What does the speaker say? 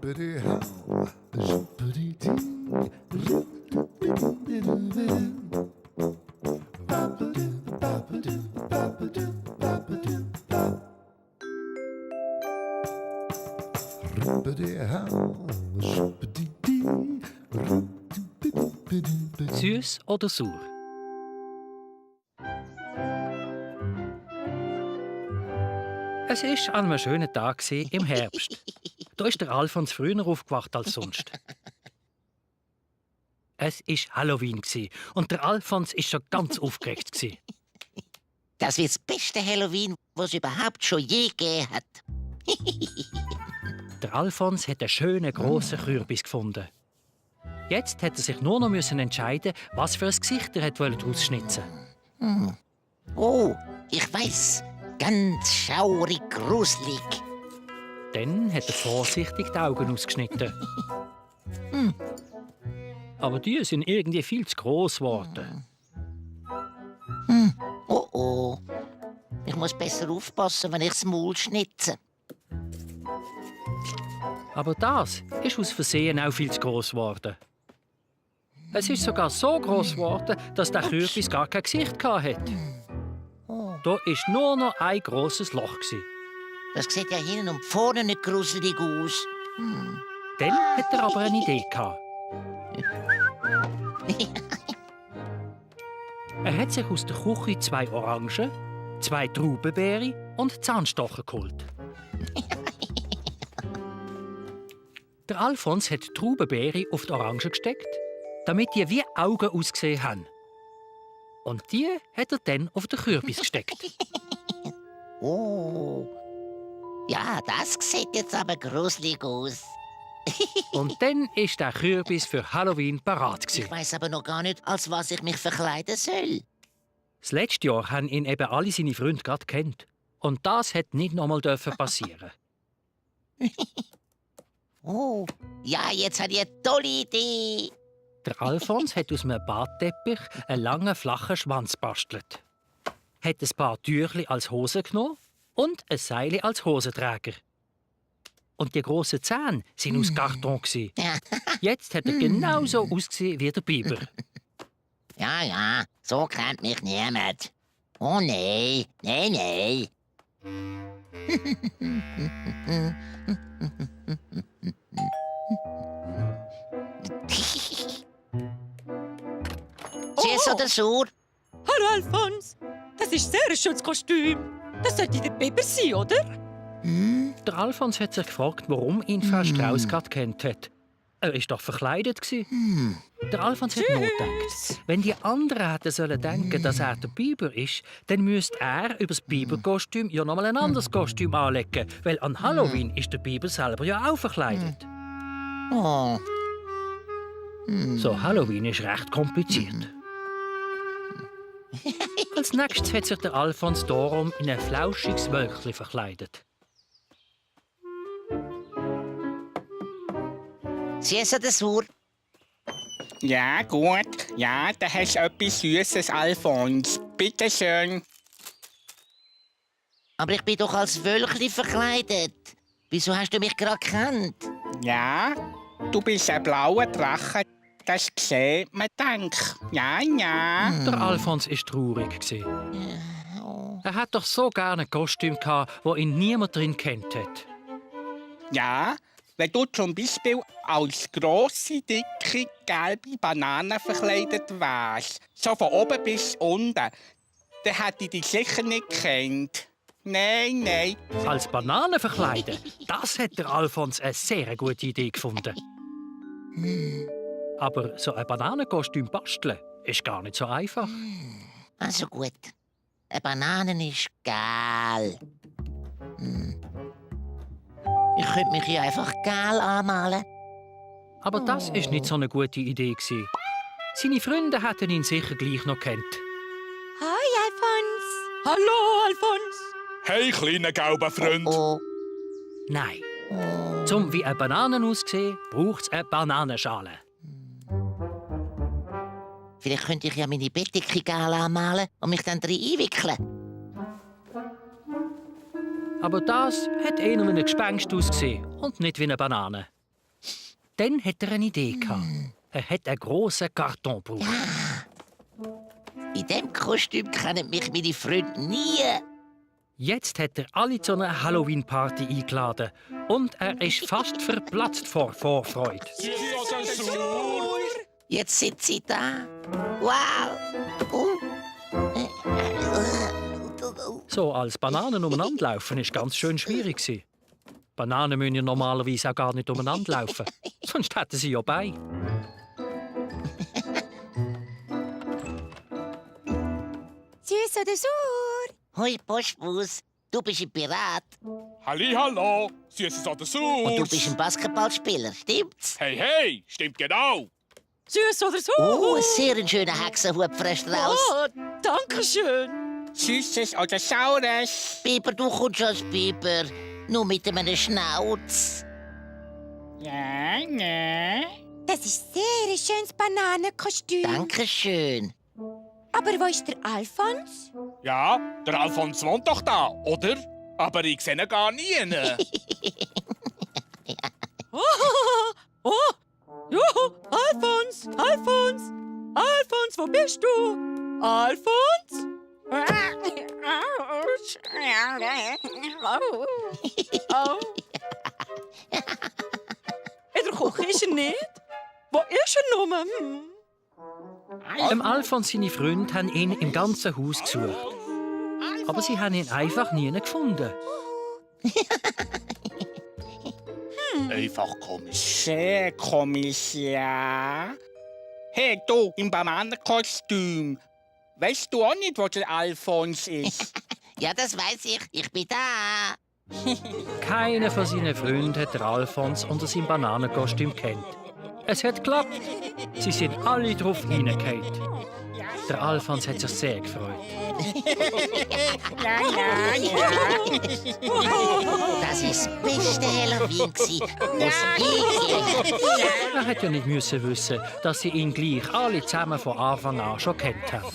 Süß oder sauer? Es war an einem schönen Tag im Herbst. Da ist der Alfons früher aufgewacht als sonst. Es war Halloween und der Alfons war schon ganz aufgeregt. Das wird das beste Halloween, das es überhaupt schon je gegeben hat. Der Alfons hat einen schönen, grossen Kürbis gefunden. Jetzt musste er sich nur noch entscheiden, was für ein Gesicht er ausschnitzen wollte. Oh, ich weiss. Ganz schaurig, gruselig. Dann hat er vorsichtig die Augen ausgeschnitten. Aber die sind irgendwie viel zu gross geworden. Oh oh. Ich muss besser aufpassen, wenn ich das Maul schnitze. Aber das ist aus Versehen auch viel zu gross geworden. Es ist sogar so gross geworden, dass der Kürbis gar kein Gesicht hatte. Da war nur noch ein grosses Loch. Das sieht ja hinten und vorne nicht gruselig aus. Dann hat er aber eine Idee gehabt. Er hat sich aus der Küche 2 Orangen, 2 Traubenbeeren und Zahnstocher geholt. Der Alfons hat die Traubenbeere auf die Orangen gesteckt, damit die wie Augen ausgesehen haben. Und die hat er dann auf den Kürbis gesteckt. Oh. Ja, das sieht jetzt aber gruselig aus. Und dann war der Kürbis für Halloween parat. Ich weiss aber noch gar nicht, als was ich mich verkleiden soll. Das letzte Jahr haben ihn eben alle seine Freunde gerade kennt. Und das hätte nicht noch mal passieren. Oh, ja, jetzt habe ich eine tolle Idee. Der Alfons hat aus einem Badteppich einen langen, flachen Schwanz gebastelt. Hat ein paar Tüchli als Hose genommen und ein Seil als Hosenträger. Und die grossen Zähne waren aus Karton. Jetzt hat er genauso ausgesehen wie der Biber. Ja, so kennt mich niemand. Oh nein, nein. Süß oder sauer? Hallo Alfons, das ist sehr ein schönes Kostüm. Das sollte der Biber sein, oder? Der Alfons hat sich gefragt, warum ihn Frau Strauss gerade kennt hat. Er war doch verkleidet. Der Alfons hat nachgedacht. Wenn die anderen hätten sollen denken, dass er der Biber ist, dann müsste er über das Biberkostüm ja noch mal ein anderes Kostüm anlegen. Weil an Halloween ist der Biber selber ja auch verkleidet. Oh. So, Halloween ist recht kompliziert. Als nächstes hat sich der Alfons darum in ein flauschiges Wölkchen verkleidet. Süß oder sauer? Ja, gut. Ja, da hast du etwas Süßes, Alfons. Bitte schön. Aber ich bin doch als Wölkli verkleidet. Wieso hast du mich gerade gekannt? Ja, du bist ein blauer Drache. Das sieht man, denk. Ja. Der Alfons war traurig. Er hat doch so gerne ein Kostüm gehabt, wo ihn niemand drin kennt hat. Ja, wenn du zum Beispiel als grosse, dicke, gelbe Banane verkleidet wärst, so von oben bis unten, dann hätte ich dich sicher nicht gekannt. Nein. Als Banane verkleiden, das hat der Alfons eine sehr gute Idee gefunden. Aber so ein Bananenkostüm basteln ist gar nicht so einfach. Also gut. Eine Banane ist geil. Ich könnte mich hier einfach geil anmalen. Aber das war nicht so eine gute Idee. Seine Freunde hätten ihn sicher gleich noch kennt. Hi Alfons. Hallo Alfons. Hey, kleiner gelber Freund. Oh. Nein. Zum wie eine Banane aussehen, braucht es eine Bananenschale. Vielleicht könnte ich ja meine Bettdecke geil anmalen und mich dann drin einwickeln. Aber das hat eher wie ein Gespenst ausgesehen und nicht wie eine Banane. Dann hat er eine Idee gehabt. Er hat einen grossen Karton gebraucht. In diesem Kostüm kennen mich meine Freunde nie. Jetzt hat er alle zu einer Halloween-Party eingeladen. Und er ist fast verplatzt vor Vorfreude. Jetzt sind sie da. Wow. So als Bananen umeinander laufen ist ganz schön schwierig gewesen. Bananen müssen ja normalerweise auch gar nicht umeinander laufen. Sonst hätten sie ja bei. Süß oder sauer? Hoi, Postbus. Du bist ein Pirat. Hallihallo, Süßes oder Und du bist Saures? ein Basketballspieler, stimmt's? Hey, hey, stimmt genau. Süß oder sauer? Oh, ein sehr schöner Hexenhut frisch raus. Oh, danke schön. Süßes oder Saures? Biber, du kommst als Biber. Nur mit einem Schnauz. Ja, ja. Das ist sehr ein schönes Bananenkostüm. Dankeschön. Aber wo ist der Alfons? Ja, der Alfons wohnt doch da, oder? Aber ich sehe ihn gar nie. Oh, oh, juhu, Alfons, Alfons, Alfons, wo bist du? Alfons? Oh. In der Küche ist er nicht. Wo ist er nur? Dem Alfons seine Freunde haben ihn im ganzen Haus gesucht. Aber sie haben ihn einfach nie gefunden. Einfach komisch. Sehr komisch, ja. Hey, du, im Bananenkostüm. Weißt du auch nicht, wo der Alfons ist? Ja, das weiß ich. Ich bin da. Keiner von seinen Freunden hat den Alfons unter seinem Bananenkostüm kennt. Es hat geklappt. Sie sind alle drauf hineingefallen. Der Alfons hat sich sehr gefreut. Ja, ja, ja. Das war das beste Halloween, was je gegeben. Er hätte ja nicht müssen wissen, dass sie ihn gleich alle zusammen von Anfang an schon kennt haben.